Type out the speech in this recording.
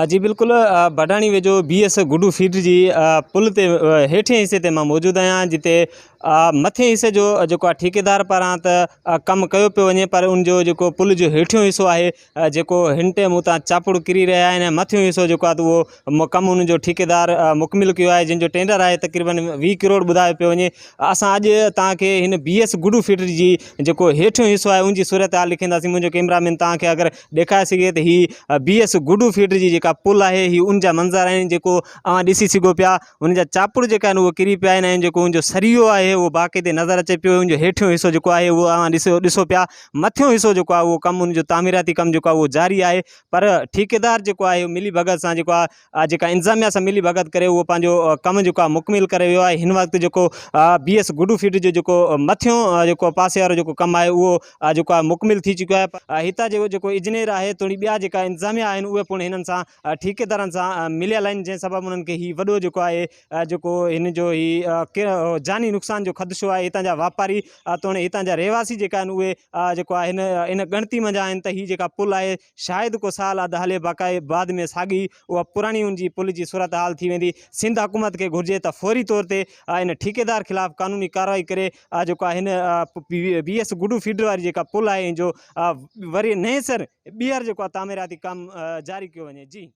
جي بلڪل بڊاڻي ويجهو بي ايس گڊو فيڊ جي پل تي هيٺين حصي تي مان موجود آهيان جتي مٿين حصي جو جيڪو آهي ٺيڪيدار پاران ته ڪم ڪيو پيو وڃي پر ان جو جيڪو پل جو هيٺيون حصو آهي جيڪو هن ٽيم اتان چاپڙ ڪري رهيا آهن ۽ مٿيون حصو جيڪو آهي اهو ڪم ان جو ٺيڪيدار مڪمل ڪيو آهي جنهن جو ٽينڊر آهي تقريبن 20 ڪروڙ ٻڌايو پيو وڃي اسان اڄ توهان کي هن بي ايس گڊو فيڊ جي جيڪو هيٺيون حصو آهي ان جي صورتحال لکنداسين منهنجو ڪيمرا مين توهان کي اگر ڏيکاري سگهي ته هي بي ايس گڊو فيڊ جي جيڪا پل آهي هي ان جا منظر آهن جيڪو اوهان ڏسي سگهو پيا ان جا چاپڙ جيڪا آهن اهي ڪري پيا آهن ۽ جيڪو ان جو سريو آهي اهو باقاعدي نظر اچي پيو ان جو هيٺيون حصو جيڪو آهي اهو اوهان ڏسو ڏسو پيا مٿيون حصو جيڪو آهي اهو ڪم ان جو تعميراتي ڪم جيڪو آهي اهو جاري آهي پر ٺيڪيدار جيڪو آهي ملي ڀڳت سان جيڪو آهي جيڪا انتظاميا سان ملي ڀڳت ڪري اهو پنهنجو ڪم جيڪو آهي مڪمل ڪري ويو آهي هن وقت جيڪو بي ايس گڊو فيڊ جو جيڪو مٿيون جيڪو پاسي وارو جيڪو ڪم آهي اهو جيڪو آهي مڪمل ٿي چڪو آهي هتان جو جيڪو انجنيئر آهي توڙي ٻيا جيڪا انتظاميا آهن اهي پڻ هنن سان ٺيڪيدارن سان مليل آهن جنهن سبب انهن کي هي وڏو جيڪو آهي جيڪو هن جو هي جاني نقصان جو خدشو آهي هتان جا واپاري توڙي هتان جا رهواسي جيڪا آهن اهي جيڪو آهي هن ان ڳڻتي منجهان آهن ته هي جيڪا پل آهي شايد ڪو سال اڌ هلي باقاعي بعد ۾ ساڳي اها پراڻي ان جي پل جي صورتحال ٿي ويندي، سنڌ حڪومت کي گهرجي ته فوري طور تي ان ٺيڪيدار خلاف قانوني ڪارروائي ڪري جيڪو آهي هن بي ايس گڊو فيڊر واري جيڪا پل آهي ان جو وري نئين سر ٻيهر جيڪو آهي تعميراتي ڪم جاري ڪيو وڃي جي.